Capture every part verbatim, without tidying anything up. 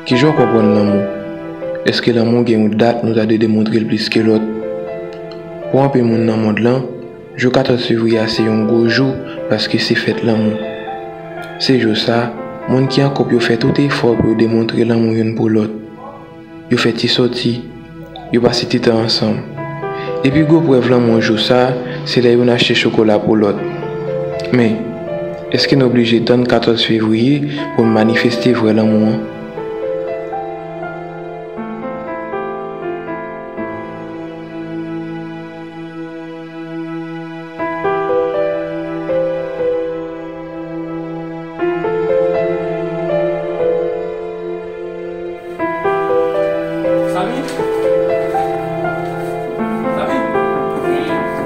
Kijan w konprann lanmou? Èske lanmou gen yon dat nou ta dwe demontre l plis ke lòt? Pou anpil moun nan mond lan, jou katòz fevriye a se yon gwo jou paske se fèt lanmou. Se jou sa, moun ki an koup yo fè tout efò pou yo demontre lanmou youn pou lòt. Yo fè ti sòti, yo pase ti tan ansanm. Epi gwo prèv lanmou jou sa, se lè youn achte chokola pou lòt. Men, èske n oblije tann katòz fevriye pou n manifeste vrè lanmou an? Samy? Samy? Wi.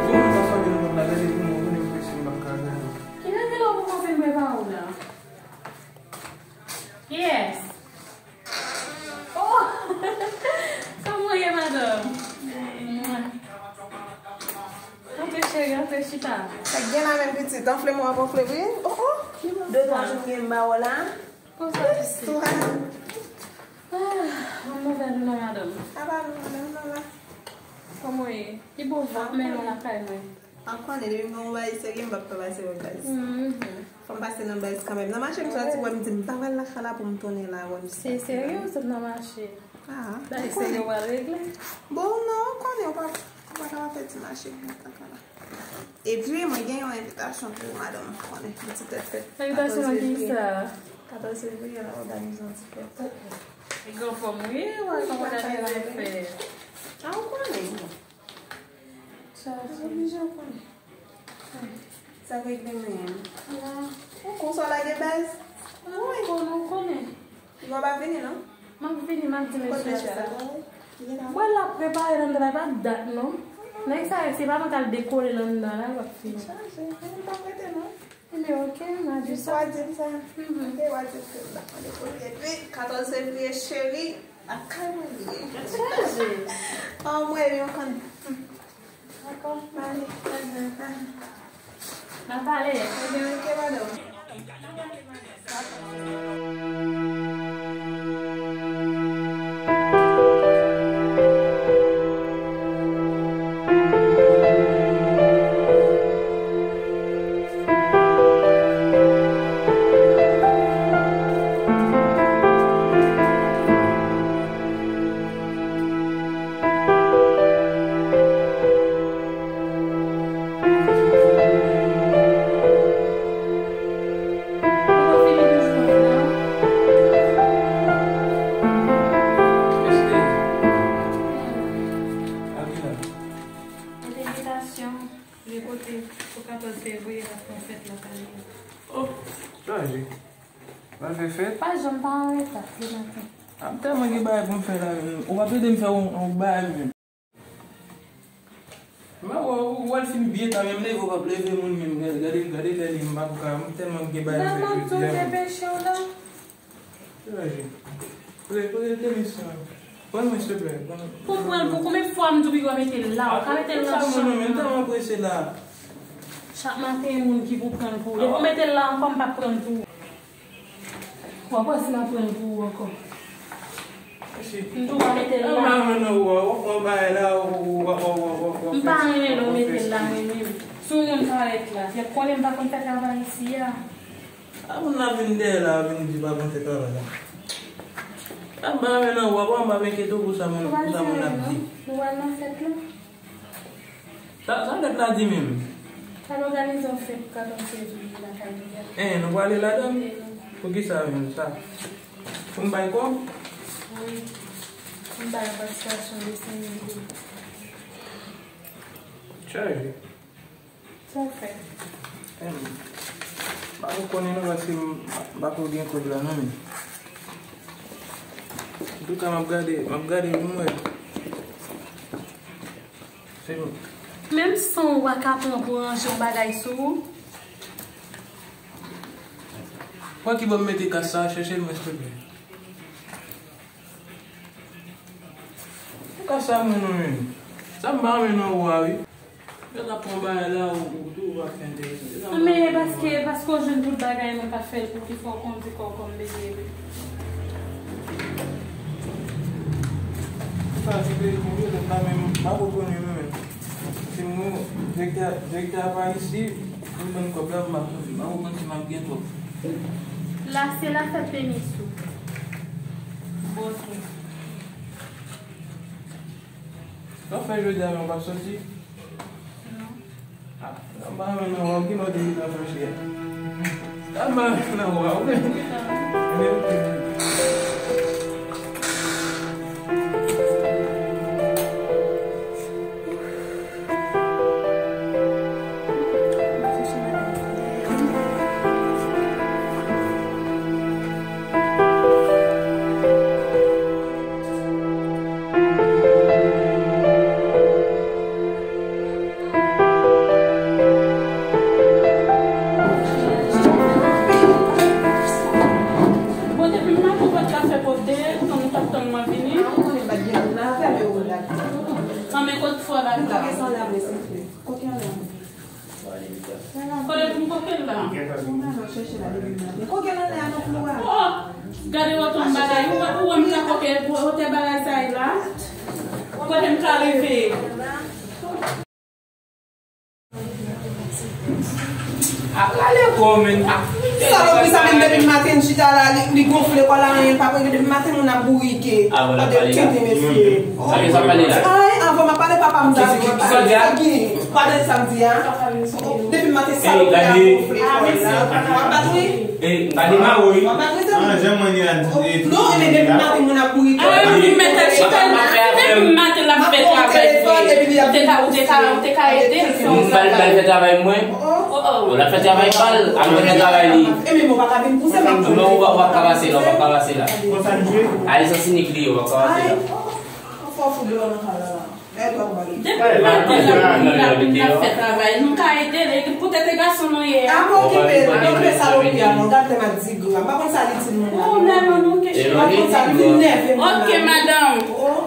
Bon, nou pa fè nou konn la, gade pou mwen, konnen mwen si m pa ka gade. Kilè, kilè w kòmanse m prepare w la? Yes. Oh! Kòman w ye, madanm? Antre, cheri, antre, chita. Sa k gen la menm, pitit? Anfle mwen ap anfle vre? Oh, oh! De twa jou m gen m ba w la. Poze w, pitit. Istwa. Ah, bon nouvèl ou non, madanm? Apa nou menm non la? Kòman w ye? Pi bon, m ap mennen w lakay mwen. Ou konnen, depi m gen yon bagay serye, m p ap fè bagay serye, guys. Mhm. Fò m pase nan baz kanmenm. Nan mache, m soti, wè, m di, m pa pral lakay la pou m tounen la, wè, m Se serye, w sot nan mache? Ah, bagay serye w pral regle? Bon, non, ou konnen, ou pa, ou pa ka fè ti mache pou m lakay la. Epi, mwen gen yon envitasyon pou madanm, ou konnen, yon ti tèt fèt. Envitasyon nan ki sa? Katòz fevriye, l ap òganize yon ti fèt. Li gen fòm, wi, wè, kòm òganize fèt. Ah, ou konnen, bon. Sa, sa. Oblije w konnen. Sa k regle menm? La. Ou konsa w lage baz? Wi, konnen, ou konnen. Li p ap vini, non? M ap vini, m ap di mesye sa. Kote sa? Mwen la prepare nan travay, pa dat, non. Nèg sa yo, se pa mwen k al dekole nan anndan la, l ap fini. Chaje, mwen pa prete, non. Ebyen, oke, m a di sa. Jis w a di m sa. Mhm. Oke, w a di m ke m pa konnen pou l ye. Epi, katòz fevriye, cheri, lakay mwen li ye. Chaje. An mwen, yo konn. Dakò, m ale. N a pale. Ebyen, oke, madanm. Mete envitasyon de kote pou katòz fevriye n ap fè fèt la pale. Oh, chaje. Pral fè fèt? Pa janm pa an reta, le maten. Ah, m tèlman gen bagay pou m fè la menm. Ou p ap ede m fè yon, yon bagay menm. Mwen wè ou, ou wè l fin byen tan menm, leve ou p ap leve moun menm. Gade, gade, gade lè li, m pa pou ka, m tèlman gen bagay pou fè jodi a. Depeche w la. Degaje. Poze, poze tenis lan. Pran mwen, silvouplè. Pran. Pou m pran l pou konbyen fwa m di w piga w mete l la? Ou ka mete l nan chanm nan. M tèlman prese la. Chak maten, e moun ki pou pran l pou ou. Depi w mete l la ankò, m p ap pran l pou ou. W ap wè si m ap pran l pou ou ankò. M di w pa mete l la. Mwen nan ou a, w ap pran bagay la, w ap, w ap, w ap, w ap, w ap. M pa renmen lè w mete l la, mwen menm. Si yon moun parèt la, y ap konnen m pa konn fè travay isi a. A, moun nan vin dèyè la, vin di pa konn fè travay la. A, m pa renmen nan ou a, bon, m pa enkyete w pou sa moun, pou sa moun ap di. Nou pral nan fèt la? Sa, sa dat la di menm? Pral òganize yon fèt katòz fevriye lakay li a. Hein, nou prale ladan l? Poukisa menm sa? Pou n bay kòb? Wi. Pou n bay yon patisipasyon de senk mil goud. Chaje. Sa w fè? Hein, m pa ko konnen non, paske m, m pa ko gen kòb la non, men. Antouka, m ap gade, m ap gade pou m wè. Se bon. Menm san w pa ka pran pou ranje yon bagay sou ou. Pran ki bò m mete kas sa a, chèche l mwen, silvouplè. Ou ka sa mwen non menm. Sa m pa renmen nan ou a wi. Lè w ap pran bagay la, ou, ou tou w ap fè enterese. Men paske, paske w jwenn tout bagay mwen ka fè l pou ki fè w kondi kò w kòm bebe wi. Sa se te konbyen lòt la menm, m pa konprann yo menm. Se mwen, direktè, direktè a pa isi, m ban kòb la, m pa konn, m pa konprann si m ap gen twòp. La, se la fèt penis ou. Bon, ok. Sa w fè jodi a, men w pa soti? Non. Ah, m pa renmen nan wa w, ki lè w te gentan fè chè a? Ah, m pa renmen nan wa w. Bon, depi m maten ou pa t ka fè pote, tann ou t ap tann mwen vini. Ah, ou konnen m pa t gen moun nan avè m, yo la. An, men kote fò la la? Kote sa la vre, se vre. Kote l la? Kote pou m koke l la? Mwen al chèche la depi maten. Koke l anlè a non, Flora. Oh! Gade wòt yon bagay. Ou wè, ou wè m ka koke wotè bagay sa ye la? Kote m ka rive? Ap rale kò, men. Salopri sa menm depi maten l chita la, li, li gonfle kò l anyen l pa p regle. Depi maten moun ap bourike. Kote tenten mesye. Sa gen sa pale la? Ay, avan m ap pale papa m ta. Sa gen? Pale sa m di a. Depi maten salopri a gonfle kò l la. W ap bat wi? Gade Mawo wi. W ap bat wi, zanmi? Non, e men depi maten moun ap bourike. Ah, li mete chita la. Depi maten l ap fè travay. Ou te ka, ou te ka, ou te ka ede l. M pa l, pa l fè travay mwen. Oh, oh. L ap fè travay pa l, a mwen fè travay li. E men mwen pa ka vin pouse m ap. Non, w ap, w ap ka pase la, w ap ka pase la. Konsa l jwe? Ay, sa sinik li, w ap ka pase la. Fò fout dlo nan kay la. Depi maten l ap, l ap, l ap fè travay. Nou ka ede l, e poutèt e gason nou ye a. A mwen okipe l, okipe salopri a non, gad lè m ap di gras. M pa konn sa li di moun la. Oh, nève nou ke. M pa konn sa li vin nève moun la. Ok, madanm. Oh.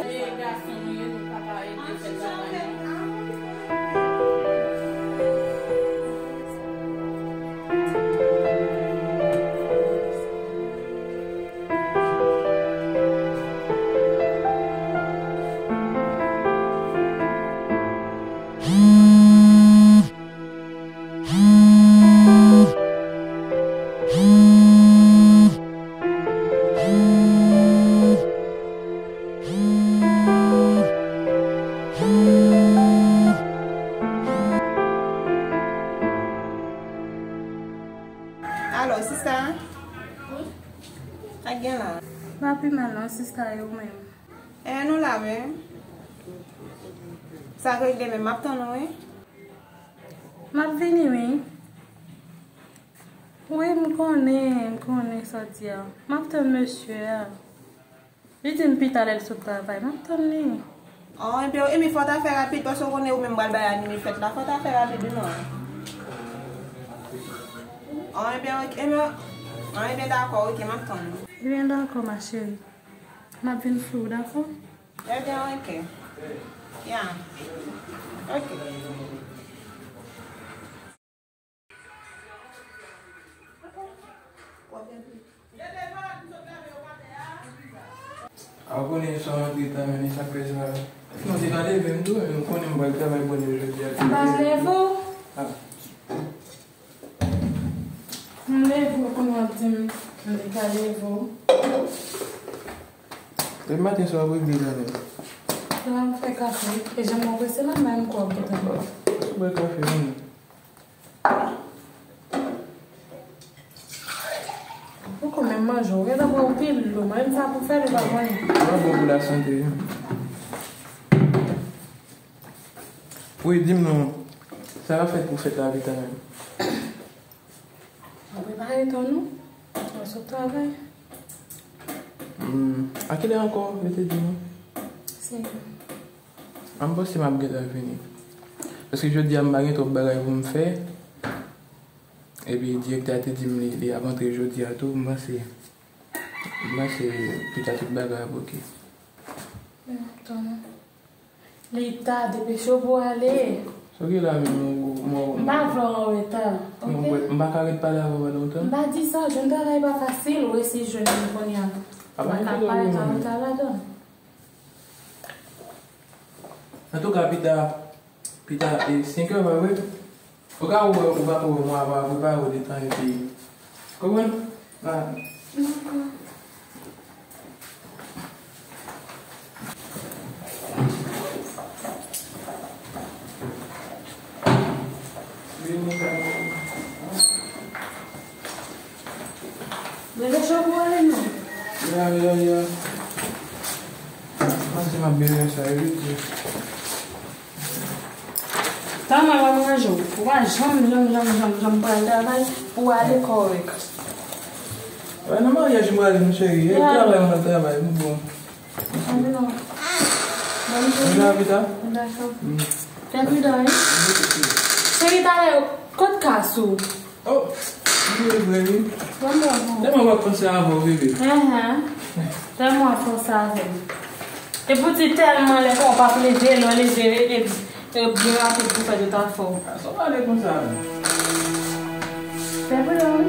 Alo, sista? Sa k gen la? Pa pi mal non, sista, e ou menm? E, nou la, wi. Sa k regle menm, m ap tann ou, wi. M ap vini, wi. Wi, m konnen, m konnen sa w di a. M ap tann mesye a. Li di m pita lè l sot travay. M ap tann li. Oh, ebyen, Emi, fò w ta fè rapid, paske w konnen ou menm pral bay Animi fèt la. Fò w ta fè rapid, wi, non. Oh, ebyen, ok, ebyen, oh, ebyen, dakò, ok, m ap tann ou. Ebyen, dakò, ma chérie. M ap vin sou ou, dakò? Ebyen, ok. Ya. Ok. A, ou konnen sa w antre ta, men sa k fè sa. Non, se pa leve m tou, men ou konnen m pral travay bonè jodi a. M pa leve w. Ah. M leve w, kounye a w ap di m, m te ka leve w. Depi maten sa w ap regle kanmenm. Sa m fè kafe, e jan m wè w prese la, m ba m kwè w gentan. Ou bwè kafe, wi. Ou konn menm manje, ou gentan bwè yon pil dlo, menm sa pou fè l, ou pa konnen. Sa bon pou lasante, wi. Wi, di m non, sa w ap fè pou fèt la pita menm? Mwen prepare tou nou. Mwen sot travay. Hmm, a kilè ankò yo te di nou? Senk è. A, m panse m ap gentan vini. Paske jodi a m pa gen twòp bagay pou m fè. Epi direktè a te di m li, li ap antre jodi a tou. M panse, m panse pita tout bagay ap oke. Hmm, tou nou. Li ta, depeche w pou w ale. Sa w gen la menm, mwen, mwen, m pa vle w an reta, oke? M pa ka ret pale avè w pandan lontan. M pa di sa, jwenn travay pa fasil, ou resi jwenn li kounye a. A, pa gen pwoblèm, mwen. Ou pa ka parèt an reta ladan. Antouka, pita, pita, e, senk è, pa vre? Oka ou wè, ou pa ko wè mwen, ava prepare w detan, epi, konprann? Ah. Bebe, cho pou ale non. Ya, ya, ya. Panse m ap bebe sa, e vit. Tan mwen pa manje w. Ou pa janm, janm, janm, janm, janm pral travay pou ale kòrèk. Wè, nan maryaj m prale, mon cheri. E travay, mwen travay, m bon. Anvi non. Bonn jounen. Anvi ta? Dakò. Fè pridan, wi. Cheri, talè, kot kas ou? Oh, m vle vre, wi. Tèlman w ap panse avè w, bebe. Tèlman w ap panse avè m. Epi w di tèlman lè fò w p ap leve, lè w leve, e, e, e byen rapid pou fè tout afè w. Sa w pale konsa, wi. Fè pridan, wi.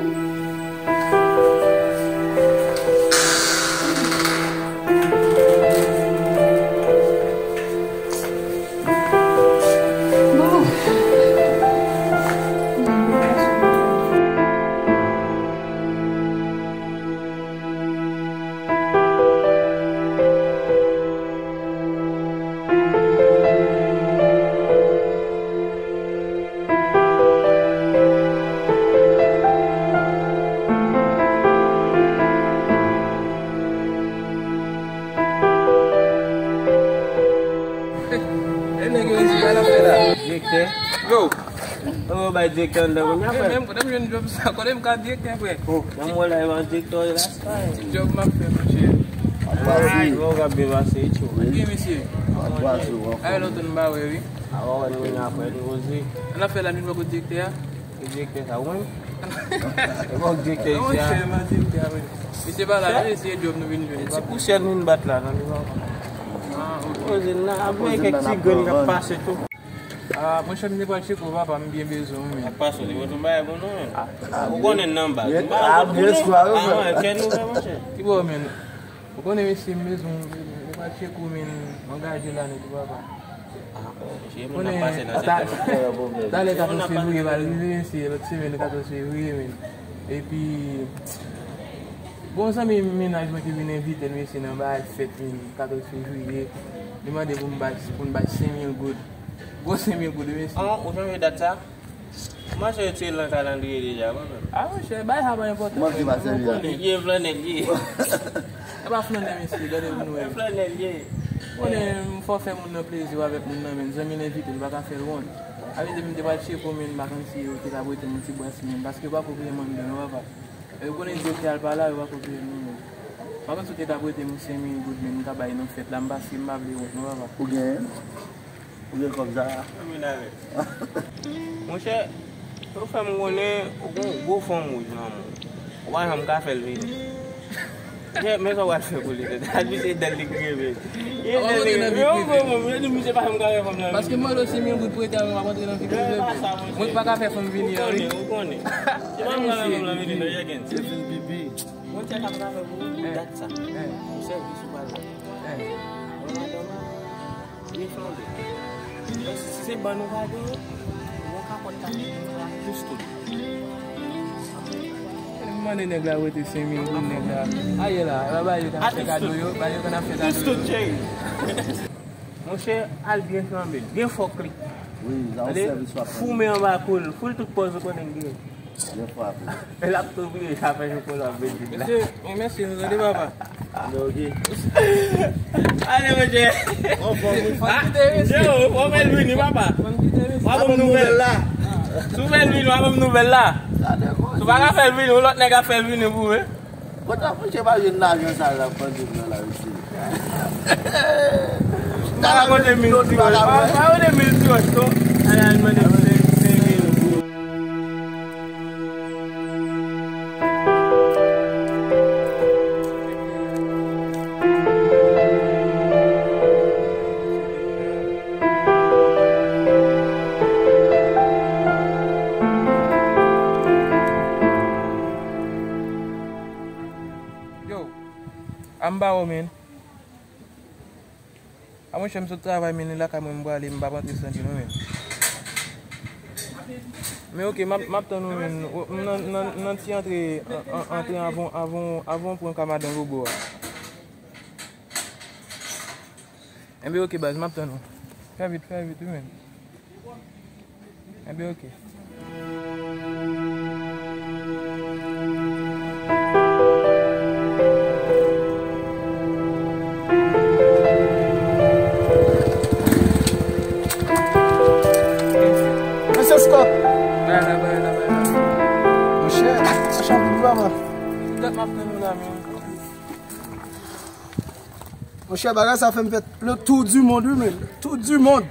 E nèg yo isi, sa l ap fè la? Direktè. Yo. Yo bay direktè anndan kounye a, frè. Menm kote m jwenn djòb sa, kote m ka direktè, frè? Oh, nan mwen la, e pa direktè la, sa. Ti djòb m ap fè, monchè. Ay, yo ka byen pase, tchou. Ki mesye? Ay, lòt nou pa wè, wi. A, wè, nou vin apre, nou koze. An afè la, nou poko direktè a? E direktè sa, ou menm? E bon, direktè isi a. Monchè, m a direktè a, wi. Mesye pa la, non, mesye djòb nou vin jwenn. Ti pousyè nou vin bat la, non, nou pa. Ah, ok. Koze nan, apre kèk ti grenn k ap pase tou. Ah, monchè, m te pral tcheke w, papa, m byen bezwen w, men. Ap pase, ou te pote yon bagay pou nou, men. Ou konnen nan baz. Ah, byen swa, wi, frè. Kè nou fè, monchè. Ki bò, men? Ou konnen, mesye, m bezwen w, m te pral tcheke w, men, m angaje la nèt, wi, papa. Ah, bon, mesye, moun ap pase nan sektè. Talè katòz fevriye pral rive, mesye, lòt semèn katòz fevriye, men. Epi, bon, zanmi mennaj mwen ki vin envite n, mesye, nan bagay fèt, men, katòz fevriye. Li mande pou m bay, pou n bay senk mil goud. Gwo senk mil goud, wi, mesye. Ah, ou sonje dat sa? Kòman se yo tire l nan kalandriye deja, mwen menm? Ah, monchè, bagay sa pa enpòtan. Mwen ki pa sèvi la. Li ye flannè, li ye. E pa flannè, mesye, gade pou nou wè. Flannè, li ye. Konnen, fò fè moun nan plezi, w avèk moun nan, men zanmi l envite l, pa ka fè l wont. Avè di m te pral tcheke w, men m pa konn si yo te ka prete m yon ti bwès, men paske yo pa ko peye m anndan, non, papa. E yo konnen direktè a l pa la, yo pa ko peye m, non, men. M pa konn si yo te ka prete m senk mil goud, men m ka bay nan fèt la, m paske m pa vle wont, non, papa. Ou genyen? Ou gen kòb sa? Monchè, ou fè m konnen ou gon gwo fanm wouj nan men w. Ou pa janm ka fè l vini. Monchè, men sa w pral fè pou li tèt. Al misye dèl li kreve. Yo, yo, yo, yo di misye pa janm ka fè fanm nan vini. Paske mwen do senk mil goud prete a, mwen ap antre nan vi prive. Mwen pa ka fè fanm vini an, wi. Ou konnen, ou konnen. Se pa m ka fè fanm nan vini, non, Jèkens. Se vin pipi. Monchè, sa m ka fè pou ou, dat sa. Pou sèvis ou pral fè. Mwen madanm. Li flanbe. Si se bann ou pa genyen, yon kapòt ka fè tout la, plis tout. M mande nèg la rete senk mil goud nèg la. Aye la, ba yo ka fè kado yo, ba yo ka fè kado yo. Plis tout, cheri. Monchè, al byen flanbe, byen fòk li. Wi, sa yon sèvis w ap fè. Foumen anba kou l, foul tout pòz ou konnen l gen. L ap tou bliye sa fè jou pou l ap vin la. Mesye, mèsi nou tande papa. Ale, monchè. Yo, w ap fè l vini, papa. W ap ban m nouvèl la. Si w fè l vini, w ap ban m nouvèl la. Si w pa ka fè l vini, yon lòt nèg ap fè l vini pou ou, wi. Bon, ta fouche pa jwenn lajan sa la, pandan nan la, mesye. M pa rakonte mil ti wòch. Pa rakonte mil ti wòch, non. Al, al mande senk, senk mil. Yo, anba w, men. A monchè, m sot travay, men li lakay mwen, m prale, m p ap antre san li non, men. Men oke, m ap, m ap tann ou, men. Ou, m nan, nan, nan ti antre, an, an, antre avan, avan, avan w pran ka madan Lobo a. Enben oke, baz, m ap tann ou. Fè vit, fè vit, wi, men. Enben oke. Mesye Scott. Bay la, bay la, bay la. Monchè, sa chanpil papa. Dat m ap tann ou la, men. Monchè, bagay sa fè m fè le tour du monde, wi, men. Tour du monde.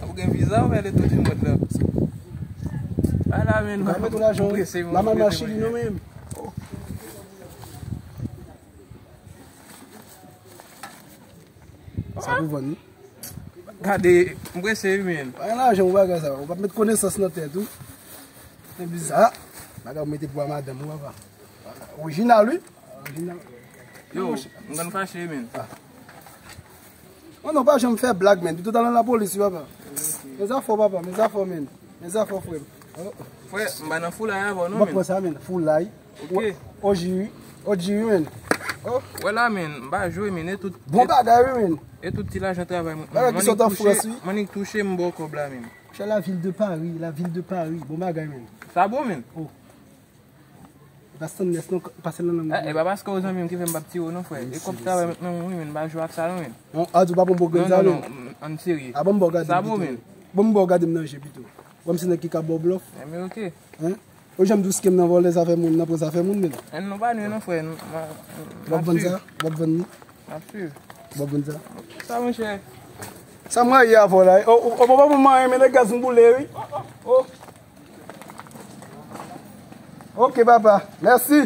Ou gen viza, ou fè le tour du monde la. Bay la, men. Ba met ou lajan, wi. La mal mache li non, men. Sa pou vann, wi. Gade, m prese, wi, men. Pa gen lajan pou bagay sa. Ou p ap met konesans nan tèt ou. Se bizar. Bagay ou mete pou a madanm ou, papa. Orijinal, wi. Orijinal. Yo, m konn fache, men. Ah. Oh non, pa janm fè blag, men. Pito w t al nan lapolis, wi, papa. Men zafè w, papa. Men zafè w, men. Men zafè w, frè m. Frè, m pa nan foulay avè w non, men. M pa pran sa, men. Foulay. Ok. O G, wi. O G, wi, men. Oh. Wè la, men. M pa jwe, men. E tout. Bon bagay, wi, men. E tout ti lajan travay mwen. Bagay ki sot an Frans, wi. Mwen nik touche, m ba w kòb la, men. Chè, la ville de Paris, la ville de Paris. Bon bagay, men. Sa bon, men. Oh. E pa Stanley non, pase nan lang mwen. E pa paske w zanmi m ki fè m p ap tire w non, frè. E kòb travay m nan men w, wi, men m pa jwe ak sa non, men. Non, a di w pa bon bò grenn sa, non, men. Non, non, an serye. A bon, m ba w gade m pito. Sa bon, men. Bon, m ba w gade m nan je pito. Ou wè m se nèg ki ka ba w blòf. Enben oke. Hein? Ou janm di w ske m nan vòlè zafè moun, nan pran zafè moun, men. Enben nou pa nou non, frè. W ap vann sa? W ap vann li? M ap swiv. W ap vann sa? Sa, monchè. Sa m rayi avè w la. O, o, o, papa, manman, men nèg gaz m boule, wi. O, o, o. Ok, papa. Mèsi.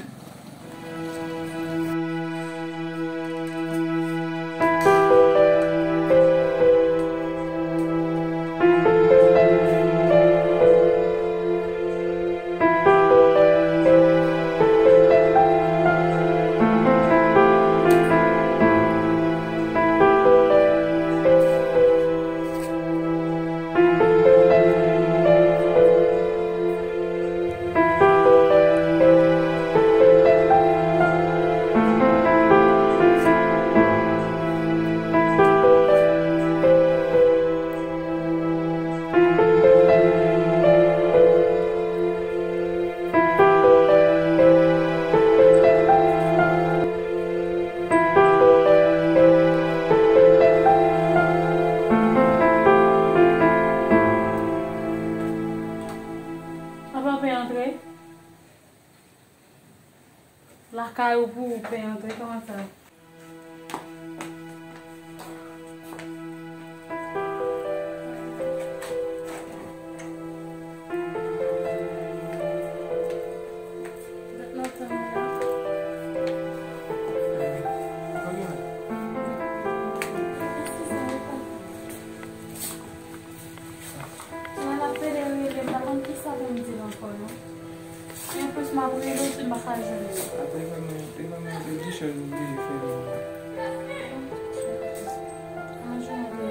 Papa, w pè antre? Lakay ou pou ou pè antre, kòman sa? Mwen ap rele, rele, m pa konn kisa pou m di l ankò, non. Men plis m ap rele, epi m pa ka jwenn li. Apre, vrèman, e vrèman gen de chèz ou oblije fè, non. An jwenn li.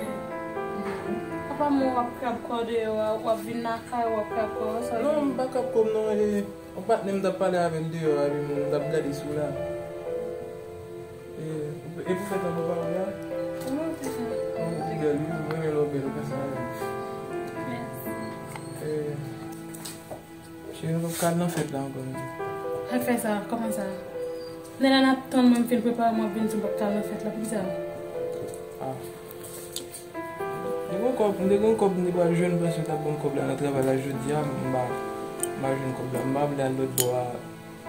Papa, mwen w ap krab kò deyò a, w ap vin lakay, w ap krab kò, sa. Non, m pa krab kò m, non, e, yon patnè m t ap pale avè l deyò a, epi m t ap gade sou la. E, e pou fè tan pou pawòl la? Kòman ou te fè? Ou bèl, wi, m renmen lè w bèl konsa, wi. Mèsi. E, cheri, nou p ap ka al nan fèt la ankò, non. Sa k fè sa? Kòman sa? Lè la n ap tann mwen m fin prepare m, w ap vin di m p ap ka al nan fèt la, poukisa? Ah. M te gen kòb, m te gen kòb, m te pral jwenn, panse yo t ap ban m kòb la nan travay la jodi a, m pa, m pa jwenn kòb la. M pa vle al lòt bò a.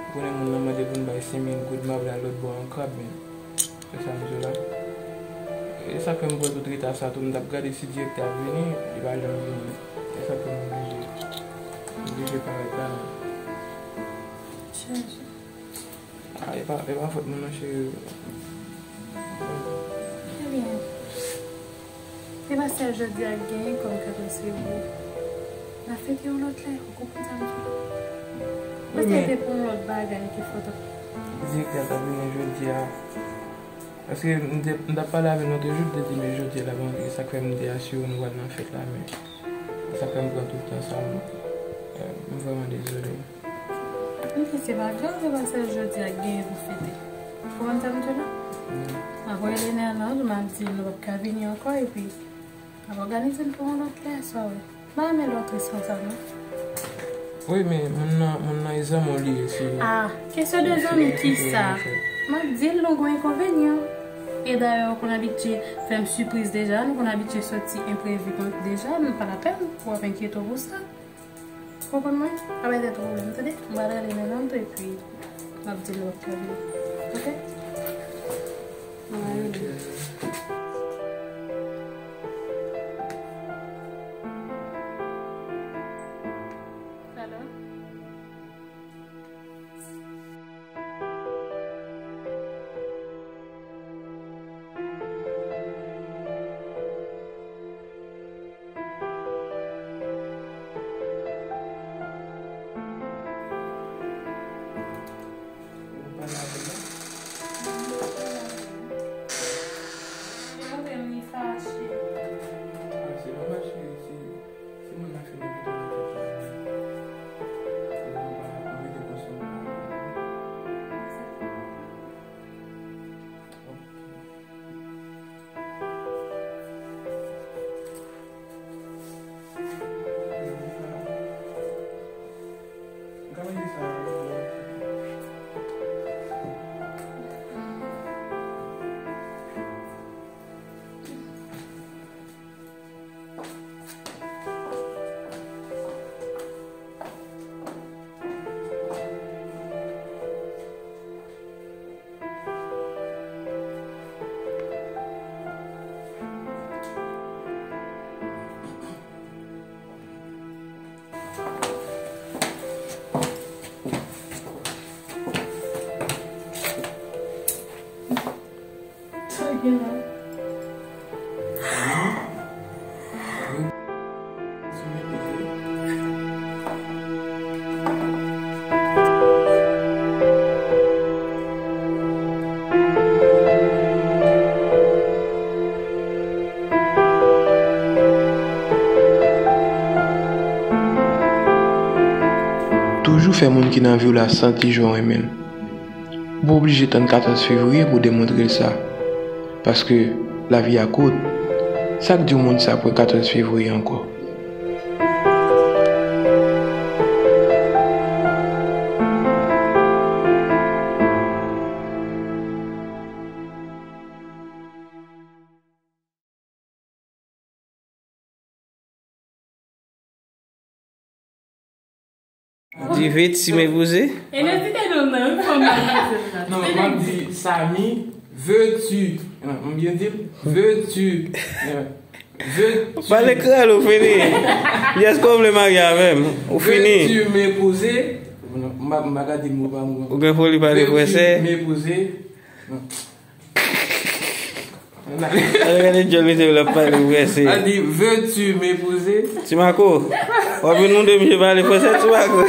Ou konnen moun nan mande pou n bay senk mil goud, m pa vle al lòt bò an krab, men. Se sa m di w la. E sa k fè m pran tout reta sa tou, m t ap gade si direktè a ap vini, li pa janm vini. E sa k fè m oblije, oblije parèt la, men. Chèche. Ah, e pa, e pa fòt mwen non, cheri. Ebyen, se pa sèl jodi a k genyen kòm kat resevwa. N a fete yon lòt lè, ou konprann sa m di w? Wi, men se te pou yon lòt bagay ki fòt. Direktè a t ap vini jodi a. Paske m te, m t ap pale avè l lòt jou, m te di, men jodi a l ap antre, sa k fè m te asire w nou pral nan fèt la, men sa k fè m pran tout tan sa, m, eh, m vrèman dezole. Ok, se pa grav, se pa sèl jodi a k genyen pou fete. Ou konprann sa m di w la? M ap rele Nèland, m ap di l nou p ap ka vini ankò, epi m ap òganize l pou yon lòt lè, sa w wè. M pa renmen lè w tris konsa, non. Wi, men moun nan, moun nan e zanmi w li ye, se... Ah, kesyon de zanmi, kisa? M ap di l nou gon enkonvenyan. E dayè, ou konn abitye fè m sipriz deja, nou konn abitye soti enprevi kon, deja, men pa lapèn pou w ap enkyete w pou sa. Ou konprann mwen? Pa bay tèt ou pwoblèm, tande? M pral rele Nèland tou, epi m ap di l nou p ap ka vini. Ok? Mwen rele. Alo? Li montre m li fache. Ah, se pa fache, se, se moun nan fini pito nan tèt la. Li nan pa, pa mete konsyans nan. Sa gen la? Toujou fè moun ki nan vi w la santi jan w renmen l. Ou pa oblije tann katòz fevriye pou w demontre l sa. Paske lavi a kout. Sa k di w moun sa pran katòz fevriye ankò? Di vèti m epouze. E nou di te non nan fanm nan. Non, m ap di Samy, veux-tu? Non, m byen di l? Veux-tu? Veux-tu? Pale krèl ou fini. Kiyès ke w vle marye avè m? Ou fini. Veux-tu m'épouser? Non, m pa, m pa ka di mo pa mo. Ou gen foli pale fransè. Veux-tu m'épouser? Non. Al gade djòl misye l ap pale prese. A di, veux-tu m'épouser? Ti Mako, w ap vin montre misye pale fransè, Ti Mako.